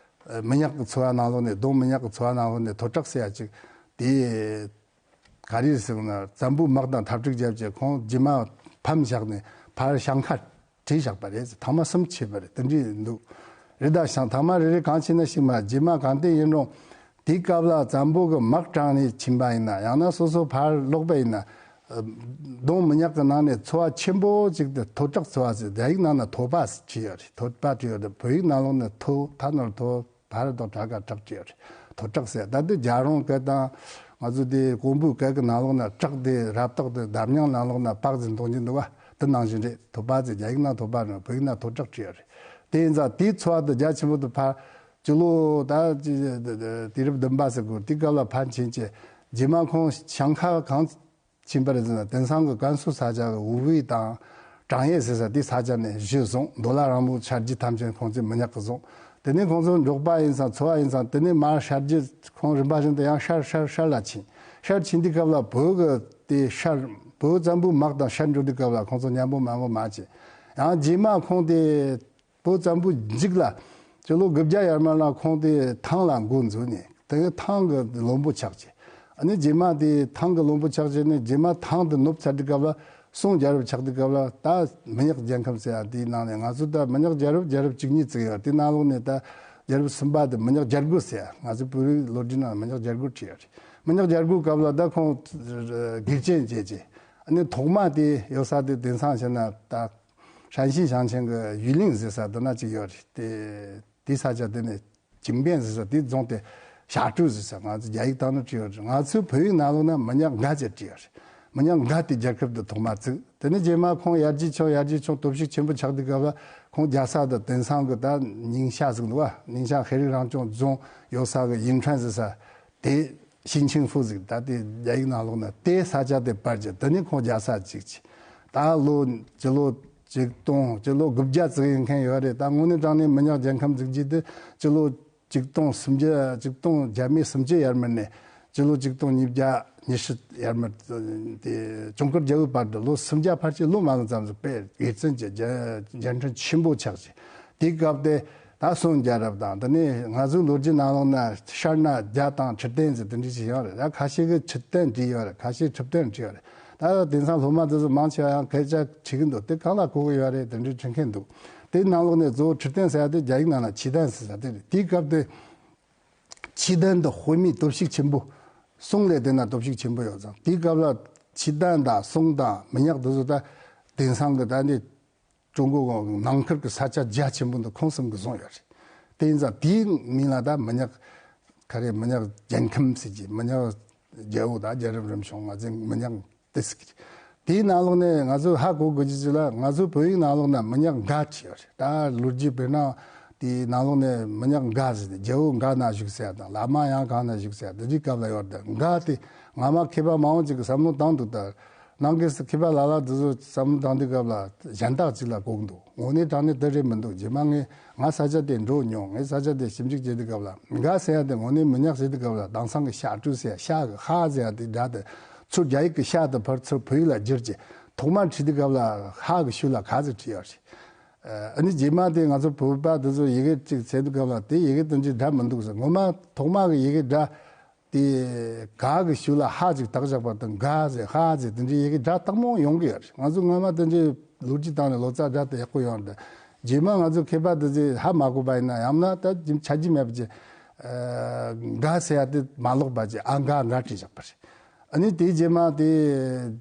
མི་ཉག་གི་ཚོ་བ་ནང་ལོགས་ནས་གདོང་མི་ཉག་གི་ཚོ་བ་ནང་ལོགས་ནས་ཐོ་བྲག་ཟེར་ཡ་གཅིག་དེ། ག་རེ་ཟེར་ན་བཙན་པོའི་དམག་དང་འཐབ་འཁྲུག་བརྒྱབ་རྗེས་ཁོང་རྗེས་མ་ཕམ་བཞག་ནས་ཕར་ཞང་ཁ་བྲིས་བཞག་པ་རེད། ཐེངས་མ་གསུམ་ཕྱིན་པ་རེད། དེ་འདྲ་འདུག་རེད། ད་ཞང་ཐེངས་མ་རེ་རེ་གང་ཕྱིན་ན་ཞིག་མ་རྗེས་མ་གང་དེ་ཡིན་རུང་དེའི་སྐབས་ལ་བཙན་པོ་གི་དམག་དྲངས་ནས་ཕྱིན་པ་ཡིན་ན་ཡང་ན་སོ་སོ་ཕར་ལོག་པ་ཡིན་ན་གདོང་མི་ཉག་གི་ནང་ནས་ཚོ་བ་ཆེན་པོ་ཅིག་དེ་ཐོ་བྲག་ཚོ་བ་ཟེར། རྒྱ་ཡིག་ནང་ན་ཐོ་པ་ཟེར་བྲིས་ཡོད་རེད། ཐོ་པ་བྲིས་ཡོད་རེད། བོད་ཡིག་ནང་ལོགས་ནས་ཐོ་ཐ་ནོར་ཐོ། བར་དོ་བྲག་ག་བྲག་ཅེས་ཐོ་བྲག་ཟེར། ད་ལྟ་རྒྱལ་རོང་སྐད་དང་ང་ཚོ་དེ་ཀོང་པོའི་སྐད་ཀྱི་ནང་ལོགས་ན་བྲག་དེ་རབ་རྟོག་དེ་འདབ་ཉང་ནང་ལོགས་ན་པག་ཟེར་གཏོང་གི་འདུག་བ། དེ་ནང་བཞིན་རེད། ཐོ་པ་ཟེར་རྒྱ་ཡིག་ན་ཐོ་པ་རེད། བོད་ཡིག་ན་ཐོ་བྲག་ཅེས་རེད། དེ་ཡིན་ཙང་དེའི་ཚོ་བ་དེ་རྒྱ་ཆེན་པོ་དུ་ཕར་སྤྱི་ལོ་ད་དུས་རབས་བདུན་པ་ཟེར་དགོས། དེའི་སྐབས་ལ་ཕར་ཕྱིན་ཆད་རྗེས་མ་ཁོང་ཞང་ཁ་གང་ཕྱིན་པ་རེད་ཟེར་ན། དེང་སང་གི་ཀན་སུའུ་ས་ཆ་གི་ཝུ་ཝེ་དང་ ཀྲང་ཡེ་ཟེར་ས་དེ་ས་ཆ་ནས་གཞི་བཟུང་། མདོ་ལ་རིང་མོ་ཤར་རྒྱུད་ཐམས་ཅད་ཁོང་ཚོས་མི་ཉག་གིས་བཟུང་། དེ་ནས་ཁོང་ཚོ་འབྲོག་པ་ཡིན་ཙང་ཚོ་བ་ཡིན་ཙང་དེ་ནས་མར་ཤར་རྒྱུད་ཁོང་རིམ་པ་བཞིན་དུ་ཡང་ཤར་ཤར་ཤར་ལ་ཕྱིན། ཤར་ཕྱིན་དུས་སྐབས་ལ་བོད་ཀྱི་དེ་ཤར་བོད་བཙན་པོའི་དམག་དང་ཤར་འགྲོ་དུས་སྐབས་ལ་ཁོང་ཚོ་མཉམ་པོ་མང་པོ་མ་བྱས། ཡང་རྗེས་མ་ཁོང་དེ་བོད་བཙན་པོའི་མཇུག་ལ་སྤྱི་ལོ་དགུ་བརྒྱ་ཡར་མར་ལ་ཁོང་དེ་ཐང་ལ་འགོ་འཛུགས་ནས་དེ་ཐང་གི་བློན་པོ་ཆགས་བྱས། ཨ་ནི་རྗེས་མ་དེ་ཐང་གི་བློན་པོ་ཆགས་བྱས་ནས་རྗེས་མ་ཐང་དེ་ནུབ་ཚར་དུས་སྐབས་ལ་སོང་རྒྱལ་རབས་ཆགས་དུས་སྐབས་ལ་ད་མི་ཉག་རྒྱལ་ཁམས་ཟེར་ཡ་དེའི་ནང་ནས་ང་ཚོ་ད་མི་ཉག་རྒྱལ་རབས་རྒྱལ་རབས་བཅུ་གཉིས་བརྩི་ཡོད། དེའི་ནང་ལོགས་ནས་ད་རྒྱལ་རབས་གསུམ་པ་དེ་མི་ཉག་རྒྱལ་རྒོད་ཟེར་ཡ། ང་ཚོ་བོད་རིགས་ལོ་རྒྱུས་ནང་མི་ཉག་རྒྱལ་རྒོད་བྲིས་ཡོད་རེད། མི་ཉག་རྒྱལ་རྒོད་སྐབས་ལ་ད་ཁོང་དགེ་ཆེན་བྱས་བྱས། ཨ་ནི་ཐོག་མ་དེ་ཡོད་ས་དེ་དེང་སང་བྱས་ན་ད་ཧྲན་ཤིན་ཞིང་ཆེན་གྱི་ཡུས་ལིང་ཟེར་ས་དེ་ན་ཅིག་ཡོད་རེད། དེ་དེ་ས་ཆ་དེ་ནས་ཅིང་པན་ཟེར་ས་དེ་རྫོང་དེ་ཞ་ཀྲུའུ་ཟེར་ས། ང་ཚོ་རྒྱ་ཡིག་སྟེང་ན་བྲིས་ཡོད་རེད། ང་ཚོའི་བོད་ཡིག་ནང་ལོགས་ན་མི་ཉག་འགའ་ཅེས་བྲིས་ཡོད་རེད། མི་ཉག་འགའ་དེ་རྒྱལ་ཁབ་དེ་ཐོག་མ་བཙུགས། དེ་ནས་རྗེས་མ་ཁོང་ཡར་རྒྱས་བྱུང་ཡར་རྒྱས་བྱུང་སྟོབས་ཤུགས་ཆེན་པོ་ཆགས་དུས་སྐབས་ལ་ཁོང་རྒྱལ་ས་དེ་དེང་སང་གི་ད་ཉིང་ཤ་ཟེར་གི་འདུག་བ། ཉིང་ཤ་ཤེས་རིག་རང་སྐྱོང་རྫོང་ཡོད་ས་གི་ཡིན་ཁྲན་ཟེར་ས་དེ། ཞིན་ཆིང་ཧྥུ་ཟེར་ད་དེ་རྒྱ་ཡིག་ནང་ལོགས་ན་དེ་ས་ཆ་དེ་སྤར་གྱི་དེ་ནས་ཁོང་རྒྱལ་ས་བཙུགས་ཀྱི། ད་ལོ་སྤྱི་ལོ་ཆིག་སྟོང་སྤྱི་ལོ་དགུ་བརྒྱ་ཙམ་ཡིན་མཁན་ཡོད་རེད། ད་དངོས་གནས་དྲང་གནས་མི་ཉག་རྒྱལ་ཁམས་བཙུགས་རྒྱུ་དེ་སྤྱི་ལོ་ཆིག་སྟོང་སུམ་བརྒྱ་ཆིག་སྟོང་བརྒྱ་མེད་སུམ་ཅུ་ཡར་མར་ནས་སྤྱི་ལོ་ཆིག་སྟོང་ཉིས་བརྒྱ་ཉི་ཤུ་ཡར་མར་དེ་གྱོང་ཁུར་རྒྱལ་པོའི་བར་དུ་ལོ་སུམ་བརྒྱ་ཕལ་ཆེར་ལོ་མང་ཙམ་ཟིག་དཔེ་དགེ་མཚན་གྱི་རྒྱལ་རྒྱལ་ཕྲན་ཆེན་པོ་ཆགས་ཀྱི། དེའི་སྐབས་དེ་ད་སོན་རྒྱལ་རབས་དང་དེ་ནས་ང་ཚོའི་ལོ་རྒྱུས་ནང་ལོགས་ན་ཤར་ན་རྒྱ་དང་ཁྲི་སྟན་ཟེར་དེ་འདྲ་ཞིག་ཡོད་རེད། ད་ཁ་ཤས་ཀྱིས་ཁྲི་སྟན་བྲིས་ཡོད་རེད། ཁ་ཤས་ཁྲི་སྟན་བྲིས་ཡོད་རེད། ད་དེང་སང་སློབ་མ་དེ་ཚོ་མང་ཆེ་བ་ཡང་སྐད་ཆ་དྲིས་ཀྱི་འདུག་དེ་གང་ལ་གོ་གི་ཡོད་རེད་དེ་འདྲ་དྲི་མཁན་འདུག་དེའི་ནང་ལོགས་ནས་གཙོ་བོ་ཁྲི་སྟན་ཟེར་ཡ་དེ་རྒྱ་ཡིག་ནང་ལ་ཆི་ཏན་ཟེར་ས་དེ་རེད། དེའི་སྐབས་དེ་ཆི་ཏན་དེ་དཔེ་མི་སྟོབས་ཤུགས་ཆེན་པོ། སུང་ལས་དེ་ན་སྟོབས་ཤུགས་ཆེན་པོ་ཡོད་ཙང་དེའི་སྐབས་ལ་ཆི་ཏན་དང་སུང་དང་མི་ཉག་དེ་ཚོ་ད་དེང་སང་གི་ད་འདི་ཀྲུང་གོ་ནང་ཁུལ་གྱི་ས་ཆ་རྒྱ་ཆེན་པོ་འདི་ཁོང་གསུམ་གྱིས་བཟུང་ཡོད་རེད། དེ་ཡིན་ཙང་དེའི་མིང་ལ་ད་མི་ཉག་ག་རེ་མི་ཉག་རྒྱལ་ཁམས་ཟེར་གྱི་མི་ཉག་རྒྱལ་པོ་དང་རྒྱལ་རབས་རིམ་བྱུང་ང་ཚོའི་མི་ཉག་དེ་ཟེར་གྱི་རེད། དེའི་ནང་ལོགས་ནས་ང་ཚོས་ཧ་གོ་དགོས་ཀྱི་ཅིག་ལ་ང་ཚོའི་བོད་ཡིག་ནང་ལོགས་ན་མི་ཉག་འགའ་བྲིས་ཡོད་རེད། ད་ལོ་རྒྱུས་དཔེར་ན་དེའི་ནང་ལོགས་ནས་མི་ཉག་འགའ་ཟེར་ཏེ་རྒྱལ་པོ་འགའ་ན་བཞུགས་ཟེར་ཡ་དང་བླ་མ་ཡང་གང་ན་བཞུགས་ཟེར་ཡ་དེ་འདྲའི་སྐབས་ལ་ཡོད་རེད། འགའ་དེ་སྔ་མ་མཁས་པ་མང་པོ་ཅིག་གིས་བསམ་བློ་བཏང་འདུག་ད། ནང་གི་མཁས་པ་ལ་ལ་དེ་ཚོ་བསམ་བློ་བཏང་དུས་སྐབས་ལ་གཞན་དག་ཅིག་ལ་གོ་གི་འདུག་དངོས་གནས་དྲང་གནས་དེ་རེད་མི་འདུག་རྗེས་མ་ངས་ང་ས་ཆ་དེ་འགྲོ་མྱོང་། ངས་ས་ཆ་དེ་ཞིབ་འཇུག་བྱེད་དུས་སྐབས་ལ་འགའ་ཟེར་ཡ་དེ་དངོས་གནས་མི་ཉག་ཟེར་དུས་སྐབས་ལ་དེང་སང་གི་ཤ་ཀྲུ་ཟེར་ཡ་ཤ་གི་ཧ་ཟེར་ཡ་དེ་སྒྲ་དེ་ཚུར་རྒྱ་ཡིག་གི་ཤ་དེ་ཕར་ཚུར་བོད་ཡིག་ལ་བསྒྱུར་གྱི་ཐོག་མར་བྲིས་དུས་སྐབས་ལ་ཧ་གི་ཤུལ་ལ་ག་ཟེར་བྲིས་ཡོད་རེད། ཨ་ནི་རྗེས་མ་དེ་ང་ཚོ་བོད་པ་དེ་ཚོ་ཡི་གེ་གཅིག་བྱེད་དུས་སྐབས་ལ་དེ་ཡི་གེ་དེ་འདྲའི་སྒྲ་མི་འདུག་ཟེར། ངོ་མ་ཐོག་མ་གི་ཡི་གེ་སྒྲ་དེ་ག་གི་ཤུལ་ལ་ཧ་ཅིག་བཏགས་བཞག་པ་དང་ག་ཟེར་ཧ་ཟེར་དེ་འདྲའི་ཡི་གེ་སྒྲ་སྟག་མོ་ཡོང་གི་ཡོད་རེད། ང་ཚོ་སྔ་མ་དེ་འདྲའི་ལོ་རྒྱུས་སྟེང་ནས་ལོ་ཙཱ་སྒྲ་དེ་ཡག་པོ་ཡོང་རེད། རྗེས་མ་ང་ཚོ་མཁས་པ་དེ་ཚོས་ཧ་མ་གོ་བ་ཡིན་ན་ཡང་ན་ད་ཆ་རྒྱུས་མེད་པ་ཅིག་ག་ཟེར་ཡ་དེ་མ་ལོག་པ་ཅིག་ཨ་ག་ག་བྲིས་བཞག་པ་རེད། ཨ་ནི་དེའི་རྗེས་མ་དེ་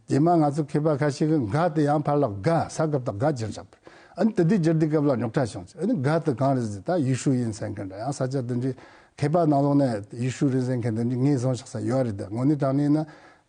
རྗེས་མ་ང་ཚོ་མཁས་པ་ཁ་ཤས་ཀྱིས་འགའ་དེ་ཡང་ཕར་ལ་དགའ་ས་སྐབས་དང་དགའ་བསྒྱུར་བཞག་པ་རེད། ཨ་ནི་དེ་དུས་བསྒྱུར་དུས་སྐབས་ལ་རྙོག་དྲ་བྱུང་ཚེ་ཨ་ནི་དགའ་དེ་གང་རེད་ཟེར་ད་ཡུས་ཧྲུའུ་ཡིན་ཟེར་མཁན་འདྲ་ཡང་ས་ཆ་དེ་འདྲའི་མཁས་པ་ནང་ལོགས་ནས་ཡུས་ཧྲུའུ་རེད་ཟེར་མཁན་དེ་འདྲའི་ངོས་བཟུང་བཞག་ས་ཡོད་རེད། དེ་དངོས་གནས་དྲང་གནས་ན་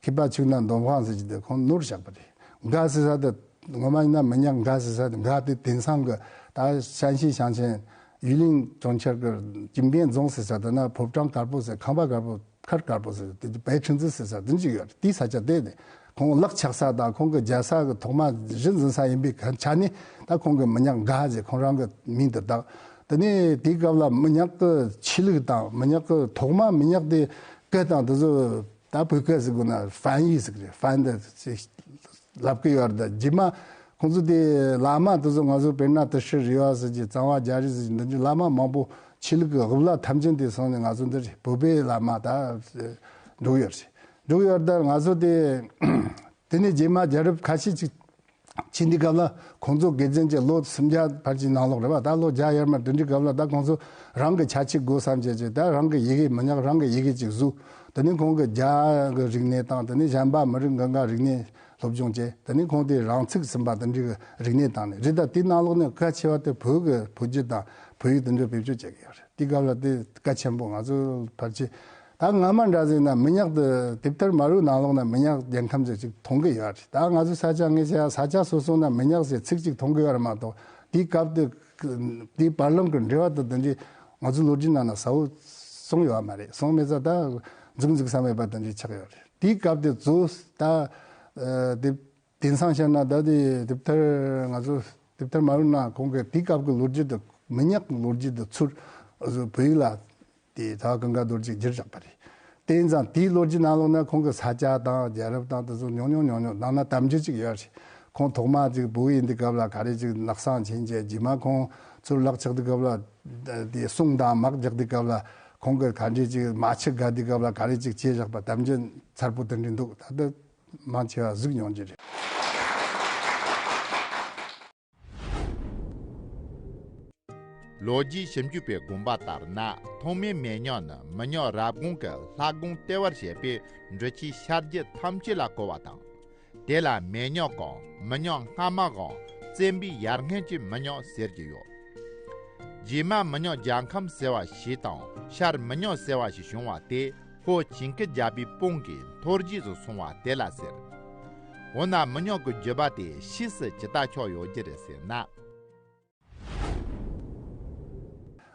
མཁས་པ་ཆུག་ན་འདོམ་ཧང་ཟེར་གྱི་དེ་ཁོང་ནོར་བཞག་པ་རེད། དགའ་ཟེར་ས་དེ་ངོ་མ་ཡིན་ན་མི་ཉག་འགའ་ཟེར་ས་དེ་འགའ་དེ་དེང་སང་གི་ད་ཧྲན་ཤིན་ཞིང་ཆེན་ཡུས་ལིང་གྲོང་ཁྱེར་གྱི་ཅིང་པན་རྫོང་ཟེར་ས་དེ་ན་ཕོ་བྲང་དཀར་པོ་ཟེར་ཁང་པ་དཀར་པོ། མཁར་དཀར་པོ་ཟེར་དེ་པའེ་ཁྲིན་ཙི་ཟེར་ས་དེ་འཇིག་ཡོད་རེད། དེའི་ས་ཆ་དེ་ནས་ཁོང་ལག་ཆགས་ས་དང་ཁོང་གི་རྒྱལ་ས་གི་ཐོག་མ་གཞི་འཛིན་ས་ཡིན་པའི་ཆ་ནས་ད་ཁོང་གི་མི་ཉག་འགའ་ཟེར་ཁོང་རང་གི་མིང་དུ་བཏགས། དེ་ནས་དེའི་སྐབས་ལ་མི་ཉག་གི་ཆོས་ལུགས་དང་མི་ཉག་གི་ཐོག་མ་མི་ཉག་དེ་སྐད་དང་དེ་ཚོ་ད་བོད་སྐད་ཟེར་དགོས་ན་ཧྥན་ཡིག་ཟེར་གི་རེད། ཧྥན་དེ་ལབ་ཀྱི་ཡོད་རེད། རྗེས་མ་ཁོང་ཚོ་དེ་བླ་མ་དེ་ཚོ་ང་ཚོ་དཔེར་ན་ཏི་ཤྲི་རེ་བ་ཟེར་གྱི་གཙང་བ་རྒྱ་རི་ཟེར་གྱི་འདི་འདྲའི་བླ་མ་མང་པོ་ཆོས་ལུགས་ཀྱི་དབུ་བླ་ཐམས་ཅད་དེ་སོང་ནས་ང་ཚོ་འདིར་བོད་པའི་བླ་མ་ད་འགྲོ་གི་ཡོད་རེད། འགྲོ་གི་ཡོད་རེད། ད་ང་ཚོ་དེ་དེ་ནས་རྗེས་མ་རྒྱལ་རབས་ཁ་ཤས་ཅིག་ཕྱིན་དུས་སྐབས་ལ་ཁོང་ཚོ་དགེ་མཚན་གྱི་ལོ་སུམ་བརྒྱ་ཕལ་ཆེར་ནང་ལོགས་རེད་པ། ད་ལོ་བརྒྱ་ཡར་མར་དེ་འདྲའི་སྐབས་ལ་ད་ཁོང་ཚོ་རང་གི་ཆ་ཆེ་དགོས་བསམ་བྱས་བྱས་ད་རང་གི་ཡི་གེ་མི་ཉག་རང་གི་ཡི་གེ་ཅིག་བཟོས། དེ་ནས་ཁོང་གི་རྒྱ་གི་རིག་གནས་དང་དེ་ནས་གཞན་པ་མི་རིགས་འགའ་འགའ་རིག་གནས་སློབ་སྦྱོང་བྱས། དེ་ནས་ཁོང་དེ་རང་ཚུགས་ཟིན་པ་དེ་འདྲའི་གི་རིག་གནས་དང་ནས་རེད། ད་དེའི་ནང་ལོགས་ནས་གལ་ཆེ་བ་དེ་བོད་ཀྱི་བོད་བརྒྱུད་དང་བོད་ཡིག་དེ་འདྲ་བེད་སྤྱོད་བྱེད་ཀྱི་ཡོད་རེད། དེའི་སྐབས་ལ་དེ་གལ་ཆེན་པོ་ང་ཚོ་ཕལ་ཆེར་ད་སྔ་མ་འདྲ་ཟིག་ན་མི་ཉག་དེ་དེབ་ཐེར་མ་རུ་ནང་ལོགས་ན་མི་ཉག་རྒྱལ་ཁམས་ཟེར་ཅིག་མཐོང་གི་ཡོད་རེད། ད་ང་ཚོ་ས་ཆ་ངས་བཤད་ས་ཆ་སོ་སོ་ན་མི་ཉག་ཟེར་ཚིག་ཅིག་མཐོང་གི་ཡོད་རེད་མ་གཏོགས་དེའི་སྐབས་དེ་དེའི་བར་ལམ་གྱི་འབྲེལ་བ་དེ་དེ་འདྲའི་ང་ཚོ་ལོ་རྒྱུས་ནང་ན་གསལ་བོ་གསུངས་ཡོད་མ་རེད། གསུངས་མེད་ཙང་ད་འཛུགས་འཛུགས་ས་མེད་པ་དེ་འདྲའི་ཆགས་ཡོད་རེད། དེའི་སྐབས་དེ་ཚོ་ད་དེ། དེང་སང་བཤད་ན་ད་དེ་དེབ་ཐེར་ང་ཚོ་དེབ་ཐེར་མ་རུ་ན་ཁོང་གི་དེའི་སྐབས་ཀྱི་ལོ་རྒྱུས་དེ་མི་ཉག་གི་ལོ་རྒྱུས་དེ་ཚུར་བོད་ཡིག་ལ་དེ་ད་གང་ག་རྡོ་རྗེ་བསྒྱུར་བཞག་པ་རེད། དེ་ཡིན་ཙང་དེའི་ལོ་རྒྱུས་ནང་ལོགས་ན་ཁོང་གི་ས་ཆ་དང་རྒྱལ་རབས་དང་དེ་ཚོ་ཉུང་ཉུང་ཉུང་ཉུང་ནང་ན་གཏམ་རྒྱུད་ཅིག་ཡོད་རེད། ཁོང་ཐོག་མ་ཅིག་བོད་ཡིན་དུས་སྐབས་ལ་ག་རེ་ཅིག་ནགས་སང་ཕྱིན་བྱས་རྗེས་མ་ཁོང་ཚུར་ལག་ཆགས་དུས་སྐབས་ལ་དེ་སྲུང་དང་དམག་རྒྱག་དུས་སྐབས་ལ་ཁོང་གི་ག་འདྲས་ཅིག་མ་ཆུ་དགའ་དུས་སྐབས་ལ་ག་རེ་ཅིག་བྱས་བཞག་པ་གཏམ་རྒྱུད་མཚར་པོ་དེ་འདྲས་འདུག་ད་ལྟ་མང་ཆེ་བ་གཟིགས་མྱོང་རྒྱུ་རེད། ལོ་རྒྱུས་ཞིབ་འཇུག་པའི་དགོངས་པ་ལྟར་ན། ཐོག་མའི་མི་ཉག་ནི་མི་ཉག་རབ་དགོན་གྱི་ལྷ་སྒོམ་ལྟེ་བར་བྱས་པའི་འབྲི་ཆུའི་ཤར་རྒྱུད་ཐམས་ཅད་ལ་བསྐོར་བ་དང་། དེ་ལ་མི་ཉག་གམ་མི་ཉག་སྔ་མའམ་བཙན་པོའི་ཡར་སྔོན་གྱི་མི་ཉག་ཟེར་གྱི་ཡོད། རྗེས་མ་མི་ཉག་རྒྱལ་ཁམས་ཟེར་བ་ཞིག་དང་ཤར་མི་ཉག་ཟེར་བ་ཞིག་བྱུང་བ་དེ་ཧོར་ཆིང་ཁི་རྒྱལ་པོའི་དཔུང་གིས་འཐོར་རྒྱས་སུ་སོང་བ་དེ་ལ་ཟེར། འོ་ན་མི་ཉག་གི་བརྒྱུད་པ་དེ་ཕྱིས་སུ་ཇི་ལྟར་ཆགས་ཡོད་རྒྱུ་རེད་ཟེར་ན།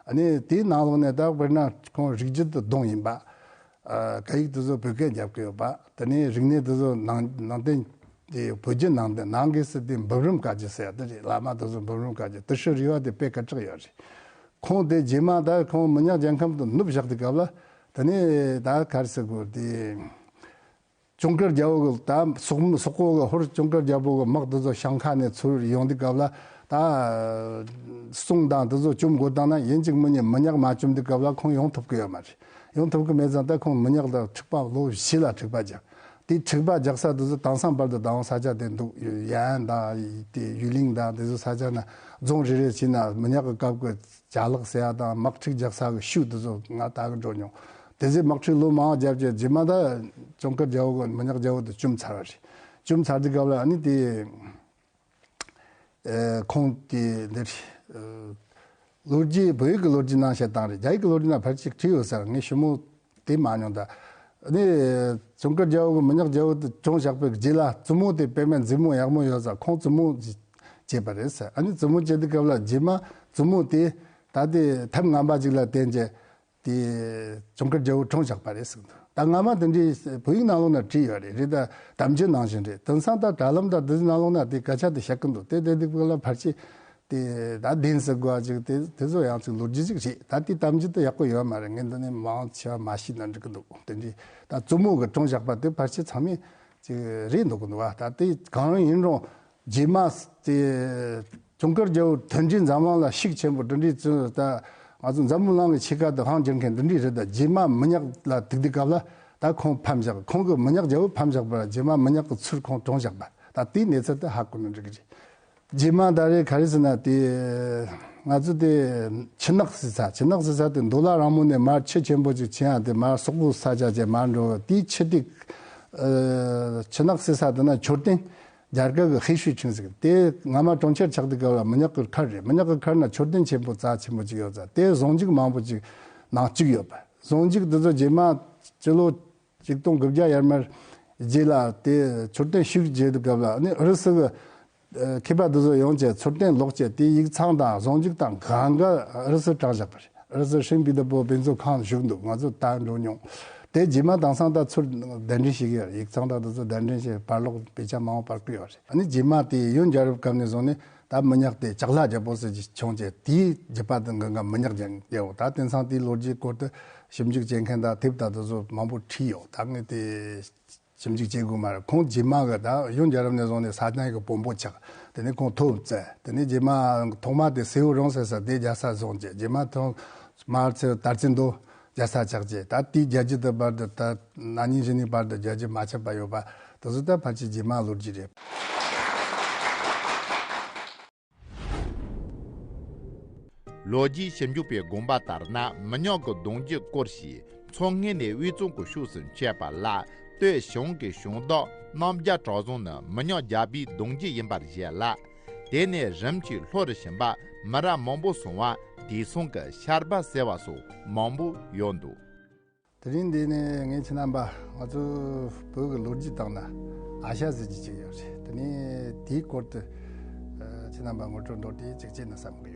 ཨ་ནི་དེའི་ནང་ལོགས་ནས་ད་དཔེར་ན་ཁོང་རིགས་རྒྱུད་དུ་གདོང་ཡིན་པ། ཨ་སྐད་ཡིག་དེ་ཚོ་བོད་སྐད་རྒྱབ་ཀྱི་ཡོད་པ། དེ་ནས་རིག་གནས་དེ་ཚོ་ནང་ནང་བསྟན་དེ་བོད་བརྒྱུད་ནང་བསྟན་ནང་གི་སྲིད་དེ་འབུམ་རམས་བཀའ་བརྒྱུད་ཟེར་ཡ་དེ་རེད། བླ་མ་དེ་ཚོ་འབུམ་རམས་བཀའ་བརྒྱུད་དེ་ཕྱི་རིག་པ་དེ་དཔེ་སྐད་གྲགས་ཡོད་རེད། ཁོང་དེ་རྗེས་མ་ད་ཁོང་མི་ཉག་རྒྱལ་ཁམས་དུ་ནུབ་བཞག་དུས་སྐབས་ལ་དེ་ནས་ད་ག་རེ་ཟེར་དགོས་དེ། གྱོང་དཀར་རྒྱལ་པོ་གི་ད་སོག་སོག་པོ་གི་ཧོར་གྱོང་དཀར་རྒྱལ་པོ་གི་དམག་དེ་ཚོ་ཤང་ཁ་ནས་ཚུར་ཡོང་དུས་སྐབས་ལ་ད་སྲུང་དང་དེ་ཚོ་བཅོམ་དགོས་བཏང་ན་ཡིན་གཅིག་མིན་གཉིས་མི་ཉག་མ་བཅོམ་དུས་སྐབས་ལ་ཁོང་ཡོང་ཐུབ་ཀྱི་ཡོད་མ་རེད། ཡོང་ཐུབ་ཀྱི་མེད་ཙང་ད་ཁོང་མི་ཉག་ལ་འཁྲུག་པ་ལོ་བཞི་ལ་འཁྲུག་པ་རྒྱག་དེ་འཁྲུག་པ་རྒྱག་ས་དེ་ཚོ་དེང་སང་བར་དུ་ད་ས་ཆ་དེ་འདུག་ཡན་དང་དེ་ཡུལ་གླིང་དང་དེ་ཚོ་ས་ཆ་ན་རྫོང་རེ་རེ་བྱས་ན་མི་ཉག་གི་སྐབས་ཀྱི་ཅ་ལག་ཟེར་ཡ་དང་དམག་འཁྲུག་རྒྱག་ས་གི་ཤུལ་དེ་ཚོ་ང་ལྟ་གི་འགྲོ་མྱོང་། དེ་ཚོའི་དམག་འཁྲུག་ལོ་མང་བ་རྒྱབ་རྗེས་རྗེས་མ་ད་གྱོང་དཀར་རྒྱལ་པོ་གི་མི་ཉག་རྒྱལ་པོ་དེ་བཅོམ་ཚར་བ་རེད། བཅོམ་ཚར་དུས་སྐབས་ལ་ཨ་ནི་དེ་ཨེ་ཁོང་དེ་འདིར་ཨེ་ལོ་རྒྱུས་བོད་ཡིག་གི་ལོ་རྒྱུས་ནང་བཤད་སྟངས་རེད། རྒྱ་ཡིག་གི་ལོ་རྒྱུས་ནང་ཕལ་ཆེར་བྲིས་ཡོད་ས་རེད། ངས་ཞིབ་མོ་དེ་མ་མྱོང་ད། ཨ་ནི་གྱོང་དཀར་རྒྱལ་པོ་གི་མི་ཉག་རྒྱལ་པོ་དེ་བཅོམ་བཞག་པའི་རྗེས་ལ་བཙུན་མོ་དེ་དཔེ་མེད་མཛེས་མོ་ཡག་མོ་ཡོད་ས་ཁོང་བཙུན་མོ་བྱས་པ་རེད་ཟེར། ཨ་ནི་བཙུན་མོ་བྱས་དུས་སྐབས་ལ་རྗེས་མ་བཙུན་མོ་དེ་ད་དེ་ཐབས་ངན་པ་ཅིག་ལ་བརྟེན་བྱས་དེ་གྱོང་དཀར་རྒྱལ་པོ་བཀྲོངས་བཞག་པ་རེད་ཟེར་འདུག་ད་སྔ་མ་དེ་འདྲའི་བོད་ཡིག་ནང་ལོགས་ན་བྲིས་ཡོད་རེད། རེད་ད་གཏམ་རྒྱུད་ནང་བཞིན་རེད། དེང་སང་ད་དྲ་ལམ་དང་དེ་ཚོའི་ནང་ལོགས་ན་དེ་སྐད་ཆ་དེ་བཤད་ཀྱི་འདུག་དེ་དེ་དེ་ལ་ཕལ་ཆེར་དེ་ད་བདེན་ཟེར་དགོས་ཅིག་དེ་དེ་ཚོ་ཡང་ཅིག་ལོ་རྒྱུས་ཅིག་རེད། ད་དེ་གཏམ་རྒྱུད་དེ་ཡག་པོ་ཡོད་མ་རེད། ངས་འདི་ནས་མང་ཆེ་བ་མ་ཤེས་ན་འགྲིག་གི་འདུག་དེ་འདྲའི་ད་བཙུན་མོ་གི་བཀྲོངས་བཞག་པ་དེ་ཕལ་ཆེར་ཚང་མས་ཅིག་རེད་འདུག་གི་འདུག་བ། ད་དེ་གང་ཡིན་རུང་རྗེས་མ་དེ་གྱོང་དཀར་རྒྱལ་པོ་དོན་འགྲུབ་འཛམ་གླིང་ལ་ཤུགས་ཆེན་པོ་འདི་འདྲའི་བཙུན་ད་ང་ཚོ་འཛམ་བུ་གླིང་གི་ཆེ་ཁ་དུ་འཕང་བསྒྱུར་མཁན་འདི་འདྲའི་རེད། ད་རྗེས་མ་མི་ཉག་ལ་ཐུག་དུས་སྐབས་ལ་ད་ཁོང་ཕམ་བཞག་ཁོང་གི་མི་ཉག་རྒྱལ་པོ་ཕམ་བཞག་པ་རྗེས་མ་མི་ཉག་གི་ཚུར་ཁོང་བཀྲོངས་བཞག་པ་ད་དེའི་གནས་ཚུལ་དེ་ཧ་གོ་ན་འགྲིག་གི་རེད། རྗེས་མ་ད་རེས་ག་རེ་ཟེར་ན་དེ་ང་ཚོ་དེ་ཆུ་ནག་ཟེར་ས་ཆུ་ནག་ཟེར་ས་དེ་མདོ་ལ་རང་མོ་ནས་མར་ཆུ་ཆེན་པོ་ཅིག་ཆེན་ཡང་དེ་མར་སོག་པོ་ས་ཆ་ཅན་མར་འགྲོ་དེའི་ཆུ་དེ་ཆུ་ནག་ཟེར་ས་དེ་ན་མཆོད་རྟེན། རྒྱ་གར་གྱི་ཧེ་ཤུའི་ཆིང་ཟེར་དེ་སྔ་མ་གྲོང་ཁྱེར་ཆགས་དུས་སྐབས་ལ་མི་ཉག་གི་མཁར་རེད། མི་ཉག་གི་མཁར་ན་མཆོད་རྟེན་ཆེན་པོ་རྩ་ཆེན་པོ་ཅིག་ཡོད་ཙང་དེ་ཟོང་འཇུག་མང་པོ་ཅིག་ནང་བཅུག་ཡོད་པ། ཟོང་འཇུག་དེ་ཚོ་རྗེས་མ་སྤྱི་ལོ་ཆིག་སྟོང་དགུ་བརྒྱ་ཡར་མར་རྗེས་ལ་དེ་མཆོད་རྟེན་ཤུགས་རྒྱས་དུས་སྐབས་ལ་ཨ་ནི་ཨུ་རུ་སུ་གི་མཁས་པ་དེ་ཚོ་ཡོང་བྱས་མཆོད་རྟེན་ལོག་བྱས་དེ་ཡིག་ཚང་དང་ཟོང་འཇུག་དང་གང་ག་ཨུ་རུ་སུ་དྲངས་བཞག་པ་རེད། ཨུ་རུ་སུ་ཧྲིན་པི་ཏི་པོ་བེན་ཙོ་ཁང་བཞུགས་འདུག་ང་ཚོ་ད་འགྲོ་མྱོང་། དེ་རྗེས་མ་དེང་སང་ད་ཚུར་གདན་འདྲེན་བྱེད་ཀྱི་ཡོད་རེད། ཡིག་ཚང་དང་དེ་ཚོ་གདན་འདྲེན་བྱས་པར་ལོག་དཔེ་ཆ་མང་པོ་པར་བསྐུར་ཡོད་རེད། ཨ་ནི་རྗེས་མ་དེ་ཡོན་རྒྱལ་རབས་སྐབས་ནས་བཟུང་ནས་ད་མི་ཉག་དེ་ལྕགས་ལྷ་རྒྱལ་པོ་ཟེར་གྱི་བྱུང་བྱས་དེའི་རྒྱུད་པ་དེ་འགའ་འགའ་མི་ཉག་རྒྱལ་པོ་ད་དེང་སང་དེའི་ལོ་རྒྱུས་སྐོར་དུ་ཞིབ་འཇུག་བྱེད་མཁན་དང་དེབ་དང་དེ་ཚོ་མང་པོ་བྲིས་ཡོད། ད་ངས་དེ་ཞིབ་འཇུག་བྱེད་དགོས་མ་རེད། ཁོང་རྗེས་མ་གི་ད་ཡོན་རྒྱལ་རབས་ནས་བཟུང་ནས་ས་གནས་ཀྱི་དཔོན་པོ་ཆགས། དེ་ནས་ཁོང་ཐོབ་བཙལ། དེ་ནས་རྗེས་མ་ཐོག་མ་དེ་སེའུ་རོང་ཟེར་ས་དེ་རྒྱལ་ས་བཟུང་རྗེས་རྗེས་མ་ཐོག་མར་ཚེ་དར་རྩེ་མདོ་རྒྱལ་ས་ཆགས་རྗེས་ད་དེའི་རྒྱལ་རྒྱུད་དུ་བར་དུ་ད་ན་ནིང་གཞེས་ནིང་བར་དུ་རྒྱལ་རྒྱུད་མ་ཆད་པ་ཡོད་པ་དེ་ཚོ་ད་ཕལ་ཆེར་རྗེས་མ་ལོ་རྒྱུས་རེད། ལོ་རྒྱུས་ཞིབ་འཇུག་པའི་དགོངས་པ་ལྟར་ན་མི་ཉག་གི་གདུང་རྒྱུད་སྐོར་ཞིག་མཚོ་སྔོན་ནས་དབུས་གཙང་གི་ཕྱོགས་སུ་མཆེད་པ་ལ་སྟོད་ཞང་གི་ཞང་བདག་རྣམ་རྒྱལ་གྲགས་བཟང་ནི་མི་ཉག་རྒྱལ་པོའི་གདུང་རྒྱུད་ཡིན་པར་བཞེད་ལ། དེ་ནས་རིམ་གྱིས་ལྷོ་རུ་ཕྱིན་པ་མི་རབས་མང་པོ་སོང་བ་དེ་སོང་གི་ཤར་པ་ཟེར་བ་སོགས་མང་པོ་ཡོད་འདུག་དེ་རིང་འདི་ནས་ངས་ཁྱེད་རྣམ་པ་ང་ཚོ་བོད་ཀྱི་ལོ་རྒྱུས་སྟེང་ན་ཨ་ཤ་ཟེར་གྱི་ཅིག་ཡོད་རེད། དེ་ནས་དེའི་སྐོར་དུ་ཨ་ཁྱེད་རྣམ་པ་ངོ་སྤྲོད་འདྲ་དེ་ཅིག་བྱས་ན་བསམ་གི་ཡོད།